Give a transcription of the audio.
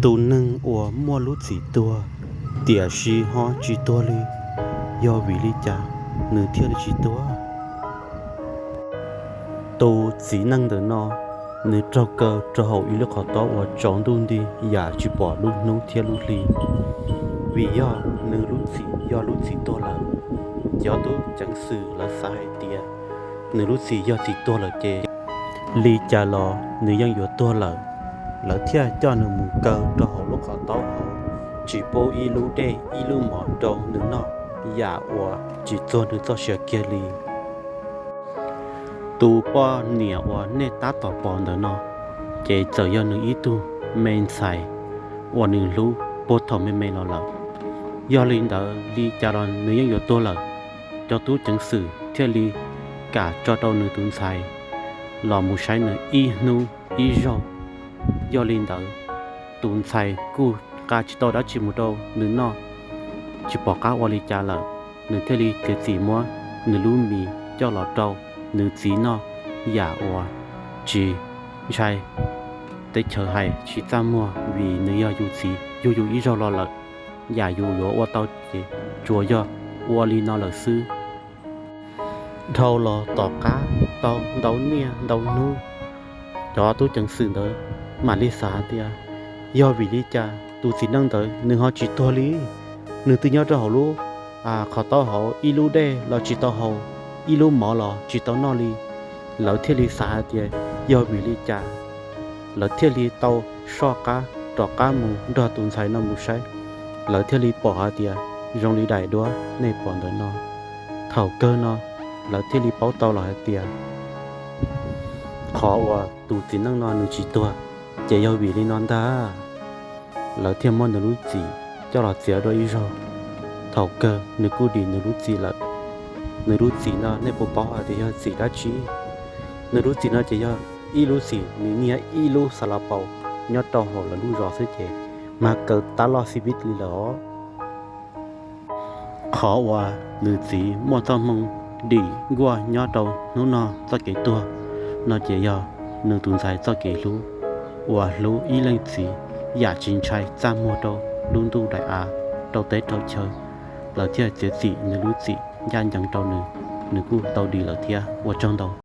Tus neeg uas muaj lub txim tuag, tiam sis ho tsis tuag li, yog vim li cas nws thiaj li tsis tuag? Tus txiv neej ntawm no, nws raug kaw rau hauv ib lub qhov taub uas tsaus ntuj nti, yam tsis pom lub hnub thiab lub hli, vim yog nws lub txim yog lub txim tuag lawm. Cov tub ceev xwm lawv xav hais tias nws lub txim yog txim tuag lawm ces li cas los nws yeej yuav tuag lawm. Lawv thiaj coj nws mus kaw rau hauv lub qhov taub hauv, tsis pub ib lub dej ib lub mov rau nws noj, yam uas tsis txuag nws txoj sia kiag li. Tus poj niam uas nej tab tom pom ntawm no, ces txawm yog nws ib tug me ntxhais uas nws hlub puag thaum me me los lawm. Yog li ntawd li cas los nws yeej yuav tuag lawm. Cov tub ceev xwm thiaj li kam tso rau nws tus ntxhais los mus saib nws ib hnub ib zaug. Yog li ntawd, tus ntxhais kuj nqa tsis tau dab tsi mus rau nws noj, tsis pom qab ua li cas lawm, nws thiaj li txiav txim muab nws lub mis coj los rau nws txiv noj, yam uas tsis ntshai teb chaws hais tsis txaj muag, vim nws yog yus txiv yug yus ib zaug los lawm, yam yus yuav ua tau ces tsuas yog ua li no lawm xwb. Dhau los tom qab tau ntau niaj ntau hnub, cov tub ceev xwm ntawd mam li xav hais tias, yog vim li cas tus txiv neej ntawd nws ho tsis tuag li? Nws twb nyob rau hauv lub qhov taub hauv, ib lub dej los tsis tau haus, ib lub mov los tsis tau noj li. Lawv thiaj li xav hais tias, yog vim li cas? Lawv thiaj li tau soj qab rov qab mus nrog tus ntxhais no mus saib. Lawv thiaj li pom hais tias zoo li daim duab nej pom ntawm no. Thaum kawg no, lawv thiaj li paub tau los hais tias, qhov uas tus txiv neej no nws tsis tuag, ces yog vim li no ntag. Lawv thiaj muab nws lub txim coj los txiav dua ib zaug. Thaum kawg nws kuj dim nws lub txim lawm. Nws lub txim no nej puas paub hais tias yog txim dab tsi? Nws lub txim no ces yog ib lub txim nws niaj ib lub xa la paus nyob rau hauv lawv lub zos xwb ces mag kaw tab loj xib vib li lawm os. Qhov uas nws txiv muaj txoj hmoo dim nkuaj nyob rau hnub no txoj kev tuag no ces yog nws tus ntxhais txoj kev hlub, uas hlub ib leej txiv yam tsis ntshai txaj muag rau lub ntuj daim av, rau teb rau chaw. Lawv thiaj txiav txim nws lub txim ncaj ncees rau nws, nws kuj tau dim lawm thiab. Ua tsaug ntau.